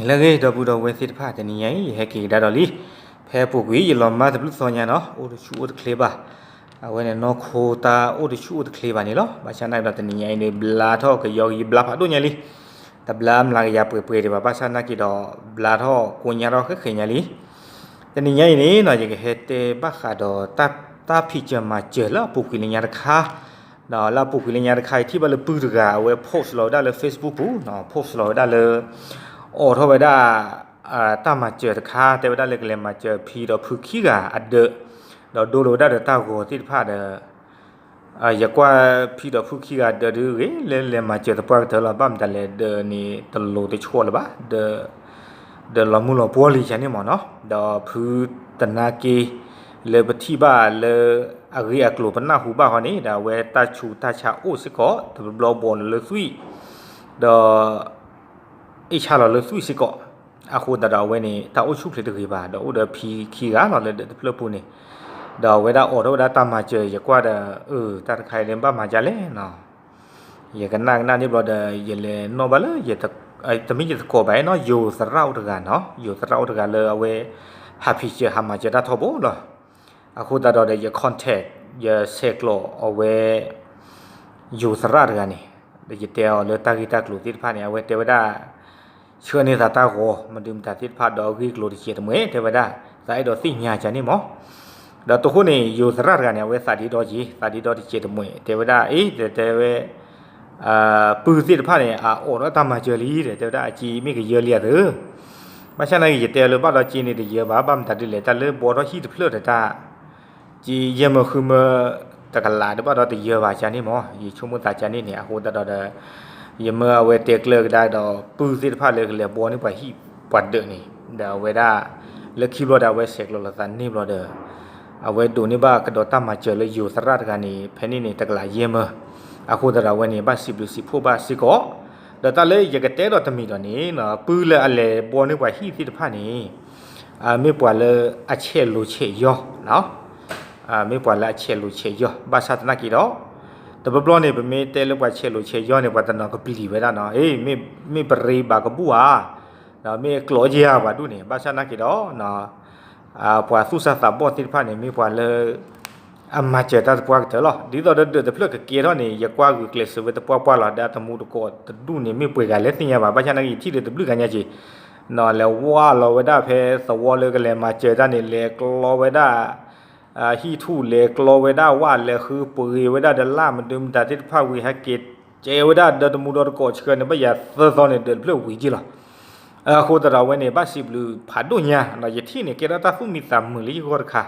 လၢအဂ့ၤ ဒီပုၢ်ဒီဝဲၢ်သ့ၣ်တဖၣ် တနံၤညါအံၤ ယဟဲက့ၤကဒါဒီးလံ ဖဲအပူၤကွံာ် ယလီၤမၢ်တဘျုးသီညါနီၤ အိၣ်တဆူၣ်အိၣ်တချ့ဘၣ်. အဝဲန့ၣ် နီၢ်ခိတၢ်အိၣ်တဆူၣ်အိၣ်တချ့ဘၣ်န့ၣ်လီၤ. ဘၣ်ဆၣ်နာ်က့ဒီး တနံၤညါအံၤန့ၣ် ဘျါထီၣ်ကယီကယီ ဘျါဖးဒိၣ်ညါလံ. တဘျါမျးကယၤပှဲၤပှဲၤဒံးဘၣ် ဘၣ်ဆၣ်နာ်က့ဒီး ဘျါထီၣ်ကိညါထီၣ်ဃဲဃဲညါလံ. တနံၤညါအံၤန့ၣ်နီၤ ယကဟဲတဲဘၣ်ဃးဒီး တၢ်ဖံးစၢၤမၤစၢၤလၢအပူၤကွံာ်လၢညါတခါ, ဒီးလၢအပူၤကွံာ်လၢညါတခါ ယထံၣ်ဘၣ်လၢပုၢ်တဂၤ အဝဲ post လီၤဝဲဒၣ်လၢ Facebook ပူၤနီၤ, post လီၤဝဲဒၣ်လၢ အိးထီၣ်ဝဲဒၣ် တၢ်မၤစၢၤတခါ တဲဝဲဒၣ်လၢကလဲၤမၤစၢၤဖံဒီးဖုခံဂၤအဒၢး, ဒီးဒိလီၤဝဲဒၣ်ဒီးတၢ်ဂီၤသ့ၣ်တဖၣ်ဒီး ယကွၢ်ဖံဒီးဖုခံဂၤဒၢးဒုးဂ့ၤ လၢလဲၤမၤစၢၤသပှၢ်ကတၢၢ်လီၤ. ဘၣ်မတၤလဲၣ် ဒၢးန့ၣ်တလိၤတဆီၣ်လၢၤဘၣ်, ဒၢးလီၤမုၢ်လီၤပှီၢ်လံယၤန့ၣ်မ့ၢ်နီၤ, ဒီးဖုတနာ်က့ လၢပထံၣ်ဘၣ်လၢ အဂ့ၢ်အကျိၤပနၢ်ဟူဘၣ်ဃီန့ၣ် ဒီးအဝဲတၢ်ဆူးတၢ်ဆါအိၣ်စ့ၢ်ကီး တဘျီဘျီဘီၣ်လီၤလၢသွံၣ်, ဒီး အ့ၣ်ဆါလီၤလၢသွံၣ်စ့ၢ်ကီး, အဃိသတးဒီးအဝဲန့ၣ် တၢ်အိၣ်ဆူၣ်ချ့တဂ့ၤဘၣ် ဒီးအိၣ်ဒီးဖံခံဂၤလီၤလၢဒၢးတဖျၢၣ်ပူၤန့ၣ်, ဒီးအဝဲဒၣ်အိးထီၣ်ဝဲဒၣ်တၢ်မၤစၢၤ ယကွၢ်ဒီး အၢ တၢ်တခါအံၤန့ၣ် ဘၣ်မၤဒ်လဲၣ်နီၤ, ယကနၣ်ကနၣ်န့ၣ်ဘျီဒီး ယလဲၤနီၣ်ဘၣ်လၢ တမ့ၢ်ယသကိးဘၣ်နီၤ ယိၤသရၣ်အိၣ်တဂၤနီၤ, ယိၤသရၣ်အိၣ်တဂၤလၢအဝဲ ဟးဖံးစၢၤဟးမၤစၢၤတၢ်ထီဘိလီၤ. အဃိသတးဒီးဒီး ယ contact ယဆဲးကျိးအဝဲ ယိၤသရၣ်တဂၤန့ၣ်, ဒီးယတဲအီၤလၢတၢ်ဂ့ၢ်တၢ်ကျိၤသ့ၣ်တဖၣ်န့ၣ် အဝဲတဲဝဲဒၣ် ဆှၢန့ၢ်သးတၢ်ဂီၤ မဒုမတၤသ့ၣ်တဖၣ်ဒီးအဂ့ၢ်အကျိၤတစဲးတမှဲၤ တဲဝဲဒၣ် သးအဲၣ်ဒိးသ့ၣ်ညါကန့ၣ်မး, ဒီးတဃိန့ၣ် ယိၤသရၣ်တဂၤန့ၣ် အဝဲသးဒ့ဒီက့ၤ သးဒ့ဒီတစဲးတမှဲၤ တဲဝဲဒၣ် အ့ တဲတဲဝဲ ပုၢ်သ့ၣ်တဖၣ်န့ၣ် အအိးထီၣ်တၢ်မၤစၢၤလံဒီး တဲဝဲဒၣ်အစ့မ့ၢ်ကယၢလံအသၢ, ဘၣ်ဆၣ်နာ်က့ ယတဲအီၤလၢဘၣ်ဒီးစ့န့ၣ်တယၢဘၣ် ဘၣ်မတၤဒ်လဲၣ် တၢ်လၢဘီထီၣ်ဟံၣ်တဖျၢၣ်ဒီးတၢ် စ့ယဲၢ်မၢဃုမၢ တကလးဒီးဘၣ်ဒီးတယၢဘၣ်ကန့ၣ်မး ယဆိကမိၣ်သးကန့ၣ်န့ၣ် အဃိသတးဒီးဒီး ယမၢအဝဲတဲကျၢၤကဒါဒီး ပုၢ်သ့ၣ်တဖၣ်လၢကလဲၤဘီန့ၢ်ပှၤဟံၣ်ပှၤဒၢးန့ၣ် ဒီးအဝဲဒၣ် လၢခံဘျီဒီးအဝဲဆဲးကျိးလီၤသးန့ၣ်ဘျီဒီး အဝဲဒိးန့ၢ်ဘၣ်ကဒီးတၢ်မၤစၢၤလၢယိၤသရၣ်တဂၤန့ၣ် ဖဲန့ၣ်န့ၣ် တကလးယဲၢ်မၢ, အဃိသတးဒီးအဝဲန့ၣ် ဘၣ်စံးဘျုးစံးဖှိၣ်ဘၣ်စ့ၢ်ကီး, ဒီးတၢ်လၢယကတဲဒီးတမံၤဒီးန့ၣ် ပုၢ်လၢအလဲၤဘီန့ၢ်ပှၤဟံၣ်သ့ၣ်တဖၣ်န့ၣ် မ့ၢ်ပှၤလၢအဆဲးလိၤဆဲးယီၢ် မ့ၢ်ပှၤလၢအဆဲးလိၤဆဲးယီၢ် ဘၣ်ဆၣ်သနာ်က့ဒီး တဘျီဘျီန့ၣ် ပမ့ၢ်တဲလၢပှၤဆဲးလိၤဆဲးယီၢ်န့ၣ် ပှၤတနီၤကပျံၤဝဲဒၣ်နီၤ, မ့ၢ်ပရ့ဘၣ်ကဘူၣ်ဧါ, ဒီးမ့ၢ်အကျိးယဲၢ်ဧါပှၤဒူၣ်န့ၣ် ဘၣ်ဆၣ်သနာ်က့ဒီး ပှၤသူၣ်စၢ်သးဘီၣ်သ့ၣ်တဖၣ်န့ၣ် မ့ၢ်ပှၤလၢ အမၤစၢၤတၢ်သပှၢ်ကတၢၢ်လီၤ. ဒ်သိးဒီးဒၢးတဖျၢၣ်ကကဲထီၣ်န့ၣ် ယကွၢ်ဂုာ်ကျဲးစၢးဝဲသပှၢ်ပှၢ်လီၤ. ဒီးအတမူတကိးတဒူၣ်န့ၣ် မ့ၢ်ပှဲၤဂၤလဲၣ်သ့ၣ်ညါဘၣ်. ဘၣ်ဆၣ်နာ်က့ ယထံၣ်ဒီးတဘျုးဂၤညါက့ၤ လဲၤဝါလီၤဝဲဒၣ်ဖဲသဝီလၢကလဲၤမၤစၢၤတၢ်န့ၣ် လဲၤကျီဝဲဒၣ် ဟံၣ်ထူၣ် လဲၤကျီဝဲဒၣ်ဝၣ် လဲၤဃုပှ့ၤဝဲဒၣ်ဒီးလၢ်မဒုမတၤသ့ၣ်တဖၣ်ဝံၤ ဟဲက့ၤကဲဝဲဒၣ်ဒီးတမူဒီတကိးဆှၢန့ၣ် ဘၣ်ယၤသၢသီန့ၣ် ဒၢးတဖျၢၣ်ဝံၤက့ၤလီၤ. အဃိသတးဒီးအဝဲန့ၣ် ဘၣ်စံးဘျုးဖးဒိၣ်ညါ ယထံၣ်န့ၣ် ကဲထီၣ်တၢ်သူၣ်မံသးမုာ်လၢယဂီၢ်တခါ,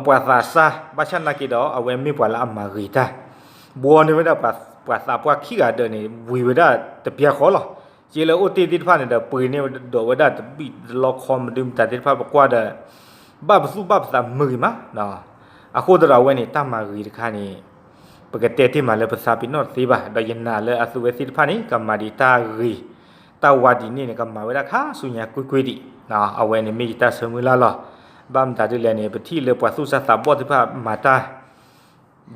ပှၤသးစၢ် ဘၣ်ဆၣ်နာ်က့ဒီး အဝဲမ့ၢ်ပှၤလၢအမၤဂ့ၤတၢ် ဘီန့ၢ်ဝဲဒၣ်ပှၤသးပှၢ်ခံဂၤဒၢးန့ၣ် ဝံၤဝဲဒၣ်တပျၢ်ဃီလီၤ. စ့လၢအိၣ်တ့ၢ်သ့ၣ်တဖၣ်န့ၣ်ဒီး ပှ့ၤန့ၢ်ဝဲဒၣ်တဘံၣ်တလီခီမဒုမတၤသ့ၣ်တဖၣ် ပကွၢ်ဒီး ဘၣ်ပသူၣ်ဘၣ်ပသးမုာ်ဂ့ၤမး. အဃိသတးဒီးအဝဲန့ၣ် တၢ်မၤဂ့ၤတခါန့ၣ် ပကတဲတ့ၢ်မးလၢပသးပ့ၤနီၣ်တသ့ဘၣ်. ဒီးယနာ်လၢအသုဝဲသ့ၣ်တဖၣ်န့ၣ် ကမၤဒံးတၢ်ဂ့ၤ တၢ်ဝါဒ်န့ၣ်န့ၣ် ကမၤဝဲဒၣ်ခါဆူညါကွ့ၢ်ကွ့ၢ်ဒံး. အဝဲန့ၣ်မ့ၢ်ယတၢ်ဆၢမုၢ်လၢ်လီၤ. ဘၣ်မတၤဒ်လဲၣ်န့ၣ် ပထံၣ်လၢပှၤသူၣ်စၢ်သးဘီၣ်သ့ၣ်တဖၣ်မၤတၢ်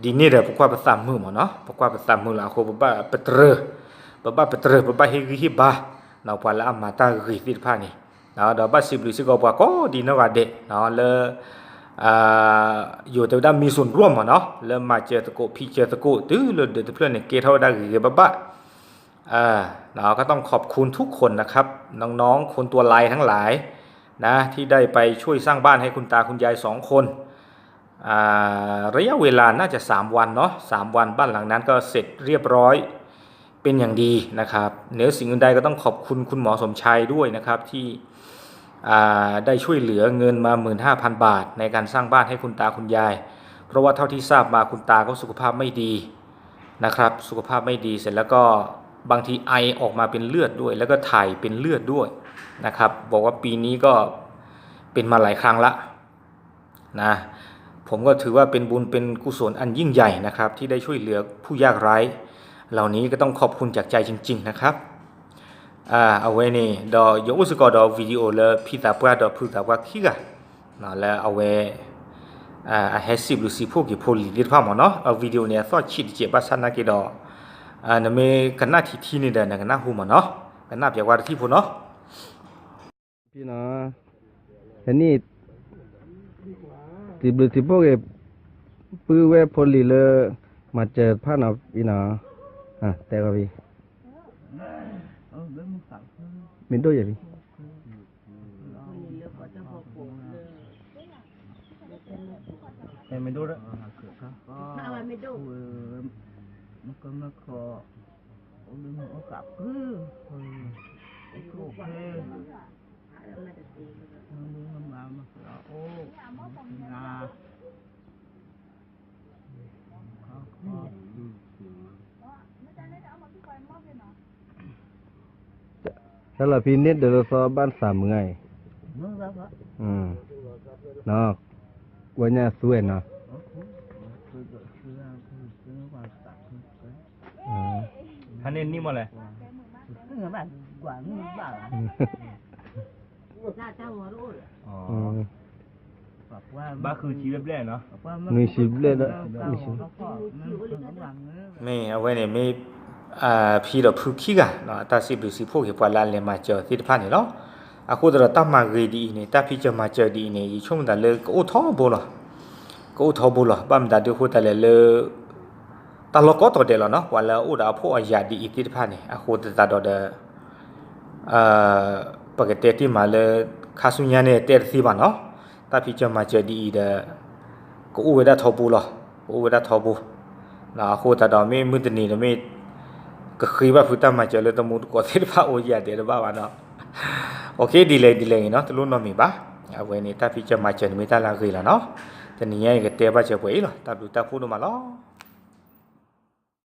ဒ်န့ၣ်ဒီး ပကွၢ်ပသးမုာ်မးနီၤ, ပကွၢ်ပသးမုာ်လီၤ. အဃိပဘၣ်ပတြၢၤ ပဘၣ်ပတြၢၤ ပဘၣ်ဟ့ၣ်ဂံၢ်ဟ့ၣ်ဘါ ပှၤလၢအမၤတၢ်ဂ့ၤသ့ၣ်တဖၣ်န့ၣ်, ဒီးဘၣ်စံးဘျုးစ့ၢ်ကီးပှၤကိးဒံနီၢ်ဂၤဒဲး လၢ ယိၤတဲဝဲဒၣ် မံၤစိၣ်ရီၣ်မးနီၤ လၢမၤစၢၤသကိး ဖံးစၢၤသကိး တုၤလၢဒၢးတဖျၢၣ်န့ၣ် ကဲထီၣ်ဝဲဒၣ်ဂ့ၤဂ့ၤဘၣ်ဘၣ် ก็ต้องขอบคุณทุกคนนะครับ น้องๆคนตัวลายทั้งหลายนะที่ได้ไปช่วยสร้างบ้านให้คุณตาคุณยายสองคน อ่าระยะเวลาน่าจะสามวันเนาะ สามวันบ้านหลังนั้นก็เสร็จเรียบร้อยเป็นอย่างดีนะครับ เหนือสิ่งอื่นใดก็ต้องขอบคุณคุณหมอสมชายด้วยนะครับที่ อ่าได้ช่วยเหลือเงินมาหมื่นห้าพันบาทในการสร้างบ้านให้คุณตาคุณยาย เพราะว่าเท่าที่ทราบมาคุณตาก็สุขภาพไม่ดีนะครับ สุขภาพไม่ดีเสร็จแล้วก็บางทีไอออกมาเป็นเลือดด้วย แล้วก็ถ่ายเป็นเลือดด้วยนะครับ บอกว่าปีนี้ก็เป็นมาหลายครั้งละ นะ ผมก็ถือว่าเป็นบุญเป็นกุศลอันยิ่งใหญ่นะครับ ที่ได้ช่วยเหลือผู้ยากไร้เหล่านี้ ก็ต้องขอบคุณจากใจจริงๆนะครับ အဝဲန့ၣ်ဒီး ယအိၣ်စ့ၢ်ကီးဒီး video လၢဖံသးပှၢ်ဒီးဖုသးပှၢ်ခံဂၤ လၢအဝဲ အဟဲစံးဘျုးစံးဖှိၣ်က့ၤဖိလံၤသ့ၣ်တဖၣ်မးနီၤ အ video န့ၣ် အသီၣ်ဆံးတစဲးဘၣ်ဆၣ်နာ်က့ဒီး နမ့ၢ်ကနၣ်ထံထံန့ၣ်ဒီး နကနၣ်ဟူမးနီၤ ကနၣ်ပၠးကွၢ်တထံၣ်ဖိနီၤ ဖံနီၤ, ဟဲန့ၣ် တံၤဘျုးတံၤဖှိၣ်ဂ့ၤ ပုၢ်ဝဲၢ်ဖိလံၤလၢ မၤစၢၤတဖၣ်နီၤ ဖံနီၤ, တဲဂီၤဖံ, မ့ၢ်ဒိၣ်ယဲၢ်ဖံ, မ့ၢ်ဒိၣ်, မ့ၢ်ဒိၣ်, အိၣ်လၢမုၢ်အိၣ်သးဖု, အိၣ်ဖဲ, အိၣ်လၢမုၢ်မၤမၤအိၣ်, တၢ်လီၤဖံန့ၣ်ဒၢးလၢသီဘၣ်သးမုာ်အံၤ, ဝဲညါသူဝဲနီၤ, ဟဲန့ၣ်နံၣ်မးလဲၣ်, ဘၣ်ဃုဆံဘျဲၣ်ဘျဲၣ်နီၤ, နွံဆံဘျဲၣ်ဒီး, မ့ၢ်အဝဲန့ၣ်မ့ၢ် ဖံဒီးဖုခံဂၤနီၤ တၢ်စံးဘျုးစံးဖှိၣ်က့ၤပှၤလၢအလဲၤမၤစၢၤသ့ၣ်တဖၣ်န့ၣ်လီၤ. အဃိသတးဒီးတၢ်မၤဂ့ၤဒ်အံၤန့ၣ် တၢ်ဖံးစၢၤမၤစၢၤဒ်အံၤန့ၣ် ယဆိကမိၣ်သးလၢကအိၣ်ထီဘိလီၤ. ကအိၣ်ထီဘိလီၤ. ဘၣ်မတၤဒုးအဃိသတးလဲၣ်လၢ တၢ်လီၢ်ကိးတီၤဒဲးလီၤနီၤ ပှၤလၢအအိၣ်ဒီးအဖှီၣ်အယာ်ဒ်အံၤသ့ၣ်တဖၣ်န့ၣ် အဃိသတးဒီးဒီး ပကတဲတ့ၢ်မးလၢ ခါဆူညါန့ၣ်တဲတသ့ဘၣ်နီၤ, တၢ်ဖံးစၢၤမၤစၢၤဒ်အံၤဒီး ကအိၣ်ဝဲဒၣ်ထီဘိလီၤ, ကအိၣ်ဝဲဒၣ်ထီဘိ, အဃိသတးဒီးမ့ၢ်မုၢ်တနံၤဒီးမ့ၢ် ကဃ့ဘၣ်ဖုတၢ်မၤစၢၤလၢတမူတကိးသ့ၣ်တဖၣ်အိၣ်ယၤဒဲးတဘၣ်ဘၣ်နီၤ, ဒ်လဲၣ်ဒ်လဲၣ်ဂ့ၤနီၤ တလိၣ်နီတမံၤဘၣ်, အဝဲန့ၣ် တၢ်ဖံးစၢၤမၤစၢၤန့ၣ်မ့ၢ်တၢ်လၢအဂ့ၤလီၤနီၤ, တနံၤညါအံၤကတဲဘၣ်စၢၤပှဲၤအံၤလီၤ တၢ်ဘျုးတၢ်ဖှိၣ်ဒိၣ်မးလီၤ.